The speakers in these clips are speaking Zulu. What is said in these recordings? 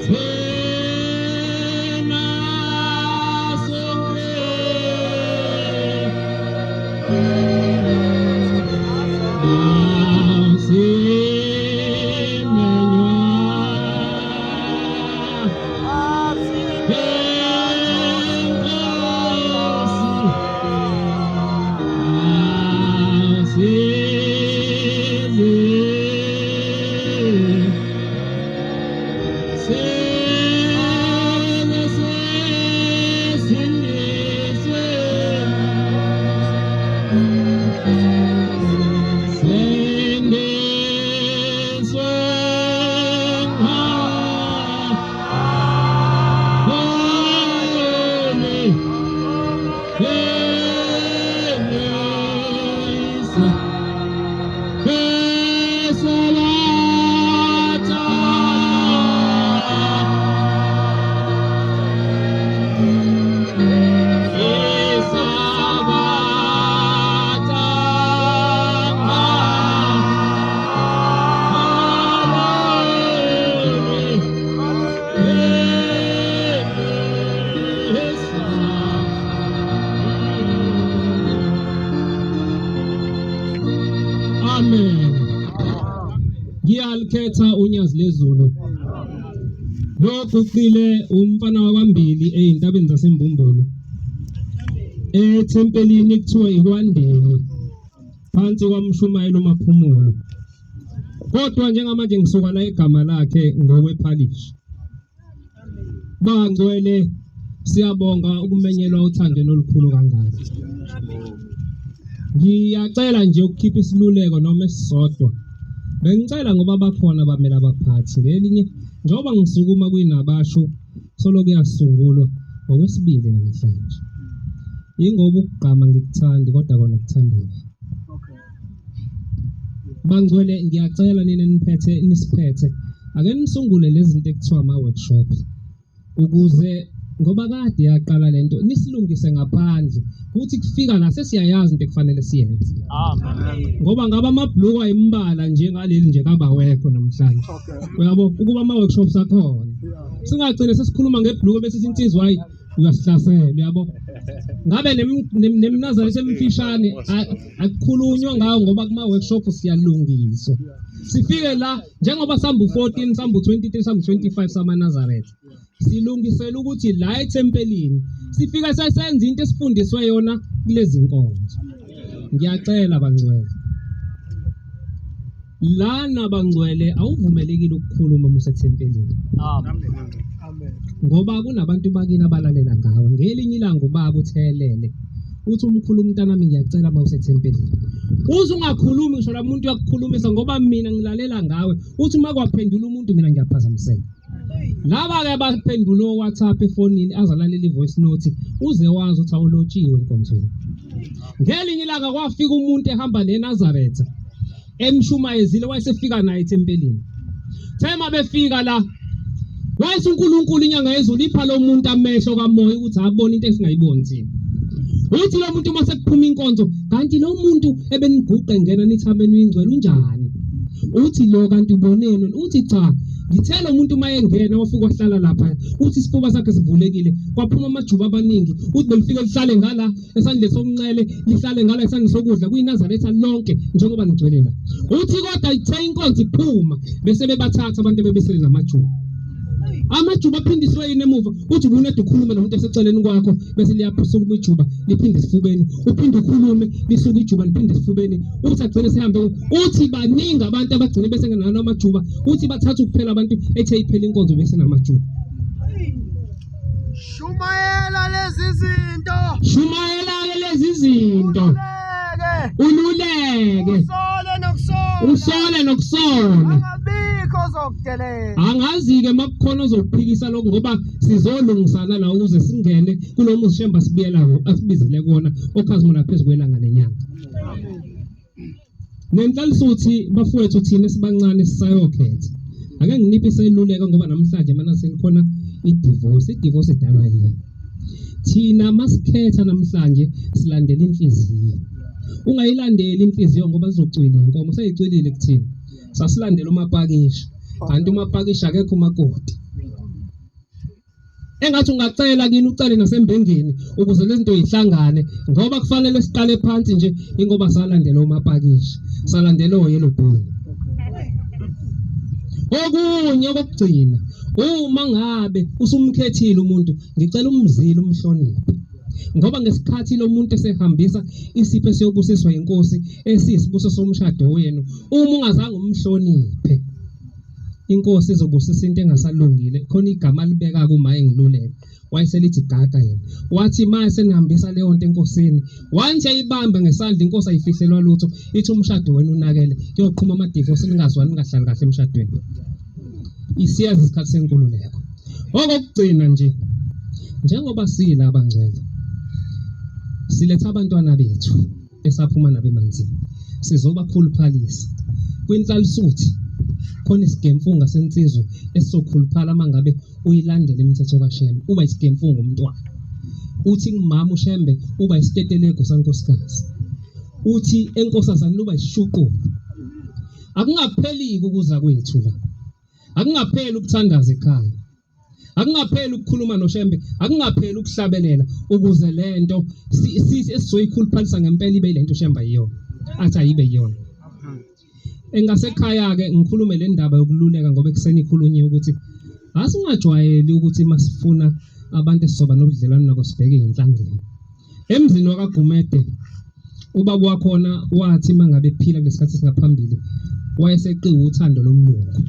Thina sonke asimenywa Enkosi asize Amen. Ngiyalikhetha unyazi lezulu. Loguqile umfana wakwambili ezintabeni zaseMbumbulu. Ethempelini kuthiwa ikwandeni phansi kwamshumayelo uMaphumulo. Kodwa njengamanje ngisuka la igama lakhe ngokwephalishi. Bangcwele siyabonga ukumenyelwa uthandweni olukhulu kangaka. Ngiyacela nje ukukhipha isiluleko noma esisodwa. Bengicela ngoba bakhona abamele abaphathi ngelinye njengoba ngisukuma kwinabashu soloku yasungulwa ngokwesibili namhlanje. Yingoba ukugqama ngikuthandi kodwa kona kuthandiwe. Bangcwele ngiyacela nina niphethe nisiphethe ake nisungule lezi zinto ekuthiwa ama-workshops ukuze ngoba kade yaqala lento nisilungise ngaphandle kuthi kufika la sesiyayazi into ekufanele siyenze. Ngoba ngabe amabhluku ayimbala njengaleli nje kabawekho namhlanje. Uyabo ukuba ama-workshops akhona singagcine sesikhuluma ngebhluku bese insizwa hayi uyasihlasela uyabo. Ngabe nemnazaretha emfishane akukhulunywa ngawo ngoba kuma-workshop siyalungiswa. Sifike la njengoba samba u-14 samba u-23 samba u-25 samanazaretha silungisela ukuthi la ethempelini sifika sesenza into esifundiswe yona kulezi nkonzo. Ngiyacela bangcwele lana bangcwele awuvumelekile ukukhuluma uma usethempelini. Amen. Ngoba kunabantu bakini abalalela ngawe. Ngelinye ilanga ubaba uthelele uthi umkhulu umntanami ngiyacela uma usethempelini uze ungakhulumi ngisho la muntu uyakukhulumisa ngoba mina ngilalela ngawe. Uthi uma kwaphendula umuntu mina ngiyaphazamiseka. Laba-ke abaphendula o-WhatsApp efonini azalalela i-voice note uze wazi ukuthi awulotshiwe enkonzweni. Ngelinye ilanga kwafika umuntu ehamba neNazaretha emshumayezile wayesefika naye ethempelini. Thema befika la wayese uNkulunkulu inyanga yezulu ipha lo muntu amehlo kamoya ukuthi abone into esingayiboni thina. Uthi lo muntu uma sekuphuma inkonzo kanti lo muntu ebeniguqe ngena nithi ameni uyingcwele unjani? Uthi lo kanti uboneni? Uthi cha ngithe lo muntu uma engena wafika wahlala lapha uthi isifuba sakhe sivulekile kwaphuma amajuba abaningi uthi belifike lihlale ngala esandleni somnxele lihlale ngala esandleni sokudla kuyiNazaretha lonke njengoba nigcwele la. Uthi kodwa ithe inkonzo iphuma bese bebathatha abantu ebebesele namajuba. Amajuba aphindiswe yini emuva uthi ubunede ukhulume nomuntu eseceleni kwakho bese liyasuka ijuba liphinde esifubeni uphinde ukhulume lisuka ijuba liphinde esifubeni uthi agcine sehambe uthi baningi abantu abagcine bese ngenalo amajuba uthi bathatha ukuphela abantu ethe iphela inkonzo bese namajuba. Shumayela lezi zinto. Shumayela ke lezi zinto. Ululeke. Ululeke. Usole nokusola. Usole nokusola. Angabikho ozokudelela. Angazi-ke uma kukhona ozokuphikisa lokho ngoba sizolungisana la ukuze singene kulo muzi Shembe asibiyela asibizile kuwona okhazimula phezu kwelanga nenyanga. Nenhlalisuthi bafowethu thina esibancane sisayokhetha. Ake nginiphe iseluleko ngoba namhlanje mana senikhona i-divorce, i-divorce idalwa yini? Thina masikhetha namhlanje silandela inhliziyo. Ungayilandeli inhliziyo ngoba zizocwila inkomo seyicwilile kuthina. Sasilandela umapakisha kanti umapakisha akekho umakoti. Engathi ungacela kini ucele nasembengeni ukuze lezi zinto zihlangane ngoba kufanele siqale phansi nje ingoba salandela omapakisha salandela oyelo bhunu. Okunye okokugcina uma ngabe usumkhethile umuntu ngicela umzile umhloniphe ngoba ngesikhathi lo muntu esehambisa isipho esiyobusiswa inkosi esiyisibuso somshado wenu uma ungazange umhloniphe inkosi izobusisa into engasalungile khona igama alibeka kuma engiluleka wayeselithi gaga yena wathi ma senihambisa leyo nto enkosini once yayibamba ngesandla inkosi ayifihlelwa lutho ithi umshado wenu unakele kuyoqhuma amadivosi ningazwani ningahlali kahle emshadweni isiyazi isikhathi senkululeko okokugcina nje njengoba sila abangcwele siletha abantwana bethu esaphuma nabo emanzini sizobakhuluphalisa kwinhlalisuthi khona isigemfunga sensizwe esizokhuluphala uma ngabe uyilandela imithetho kaShembe uba isigemfunga umntwana uthi kumama uShembe uba isitetelegu sankosikazi uthi enkosazaneni uba isishuqulo akungapheli ukuza kwethu la akungapheli ukuthandaza ekhaya akungapheli ukukhuluma noShembe akungapheli ukuhlabelela ukuze lento esizoyikhuluphalisa ngempela ibe lento uShembe ayiyona athi ayibe yiyona engasekhaya ke ngikhulume le ndaba yokululeka ngoba ekuseni ikhulunyiwe ukuthi asingajwayeli ukuthi masifuna abantu esizoba nobudlelwano nabo sibheke inhlangeni emzini wakaGumede ubaba wakhona wathi mangabe ephila kulesikhathi singaphambili wayeseqiwe uthando lomlungu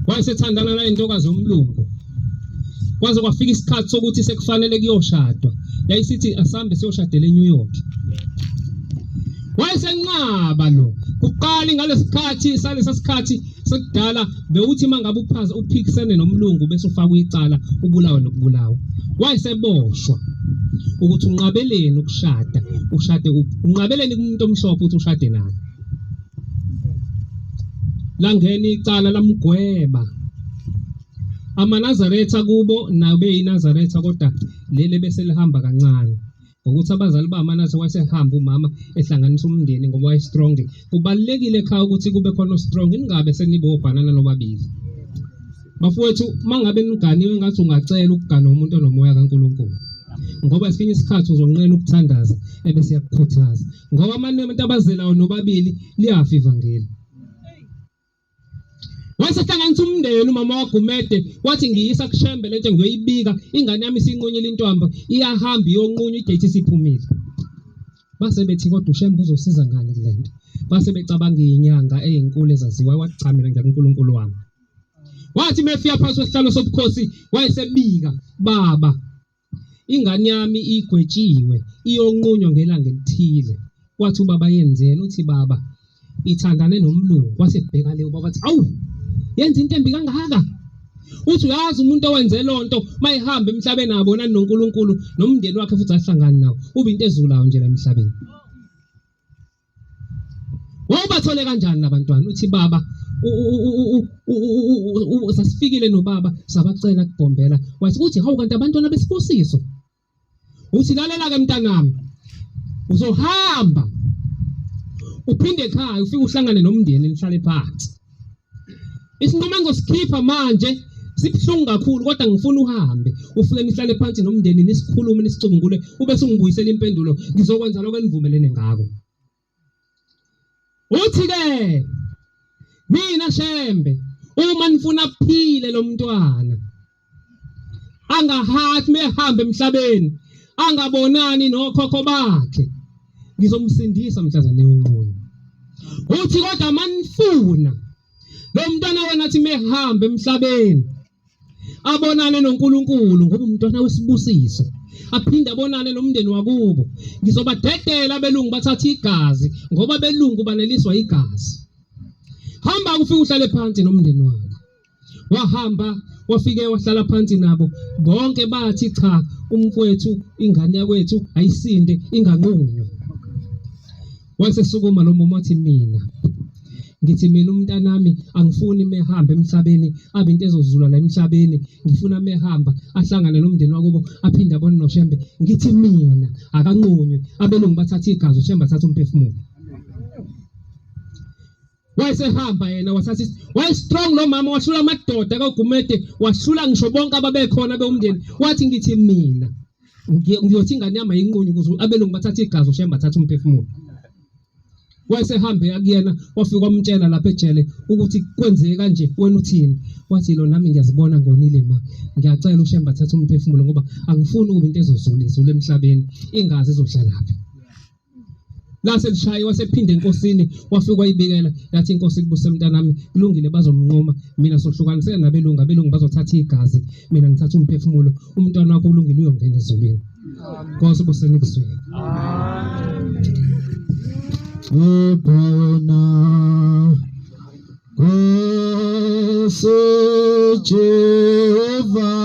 wayesethandana nale ntokazi yomlungu kwaze kwafika isikhathi sokuthi sekufanele kuyoshadwa yayisithi asambe siyoshadela eNew York wayesenqaba lo kuqala ngalesikhathi salesa sikhathi sekudala bewuthi mangabe uphaza uphikisene nomlungu bese ufakwa icala ubulawe nokubulawa wayeseboshwa ukuthi unqabeleni ukushada ushade unqabeleni kumuntu omhlophe ukuthi ushade naye langena icala lamgweba amaNazaretha kubo nayo beyiNazaretha kodwa leli bese lihamba kancane ngokuthi abazali bamanaze wayesehamba umama ehlanganisa umndeni ngoba wayestrong kubalulekile ekhaya ukuthi kube khona ostrong ningabe senibe obhanana nobabili bafowethu mangabe niganiwe ngathi ungacela ukugana umuntu onomoya kaNkuluNkulu ngoba esinye isikhathi uzonqena ukuthandaza ebese yakukhuthaza ngoba amanye abantu abazelayo nobabili liyafa ivangeli Wasehlanganisa umndeni umama waGumede wathi ngiyisa kuShembe lento ngiyoyibika ingane yami isinqunyile intwamba iyahamba iyonqunywa idate isiphumile. Base bethi kodwa uShembe uzosiza ngani kulento. Base becabanga izinyanga ezinkulu ezaziwayo wathi cha mina ngiya kuNkulunkulu wami. Wathi mefika phansi kwesihlalo sobukhosi wayesebika baba ingane yami igwetshiwe iyonqunywa ngelanga elithile wathi ubaba yenzeni uthi baba ithandane nomlungu wase bheka le ubaba wathi awu yenza into embi kangaka uthi uyazi umuntu owenze lonto mayihamba emhlabeni abonani noNkulunkulu nomndeni wakhe futhi ahlangani nawo ube into ezulayo nje la emhlabeni Wawubathole kanjani labantwana uthi baba sasifikile nobaba sabacela kubhombela wathi uthi hawu kanti abantwana besibusiso uthi lalela ke mntanami uzohamba uphinde ekhaya ufike uhlangane nomndeni nihlale phansi Isinqumo engizosikhipha manje sibuhlungu kakhulu kodwa ngifuna uhambe ufike nihlale phansi nomndeni nisikhulume nisicubungule ube sungibuyisela impendulo ngizokwenza lokho enivumelene ngako. Uthi ke mina Shembe uma nifuna aphile lo mntwana angahathi mehamba emhlabeni angabonani nokhokho bakhe ngizomsindisa mhlazane yonqunywa uthi kodwa manifuna lo mntwana wena athi mehamba emhlabeni abonane noNkulunkulu ngoba umntwana wesibusiso aphinde abonane nomndeni wakubo ngizobadedela abelungu bathatha igazi ngoba abelungu baneliswa igazi hamba kufike uhlale phansi nomndeni wakho wahamba wafike wahlala phansi nabo bonke bathi cha umfowethu ingane yakwethu ayisinde inganqunywa wasesukuma lo mama wathi mina ngithi mina umntanami angifuni mehamba emhlabeni abe into ezozula la emhlabeni ngifuna mehamba ahlangane nomndeni wakubo aphinde abone noShembe ngithi mina akanqunywe abelungu bathatha igazi uShembe athatha umphefumulo. Wayesehamba yena wathatha wayestrong lo mama, wahlula amadoda kaGumede, wahlula ngisho bonke ababekhona bewumndeni. Wathi ngithi mina ngiyothi ingane yami ayinqunywe ukuze abelungu bathathe igazi uShembe bathathe umphefumulo. Wayesehambe akuyena wafika wamtshela lapha ejele ukuthi kwenzeke kanje, wena uthini? Wathi lo nami ngiyazibona ngonile ma, ngiyacela uShembe athathe umphefumulo ngoba angifuni ukuba into ezozula izulu emhlabeni, ingazi izohlalaphi. Lase lishaye wasephinde enkosini wafika wayibikela yathi inkosi kubuse mntanami kulungile bazomnquma mina sohlukanisela nabelungu, abelungu bazothatha igazi mina ngithatha umphefumulo, umntwana wakho ulungile uyongena ezulwini. Nkosi ubuseni kuzwile. Ubona Nkosi Jehova.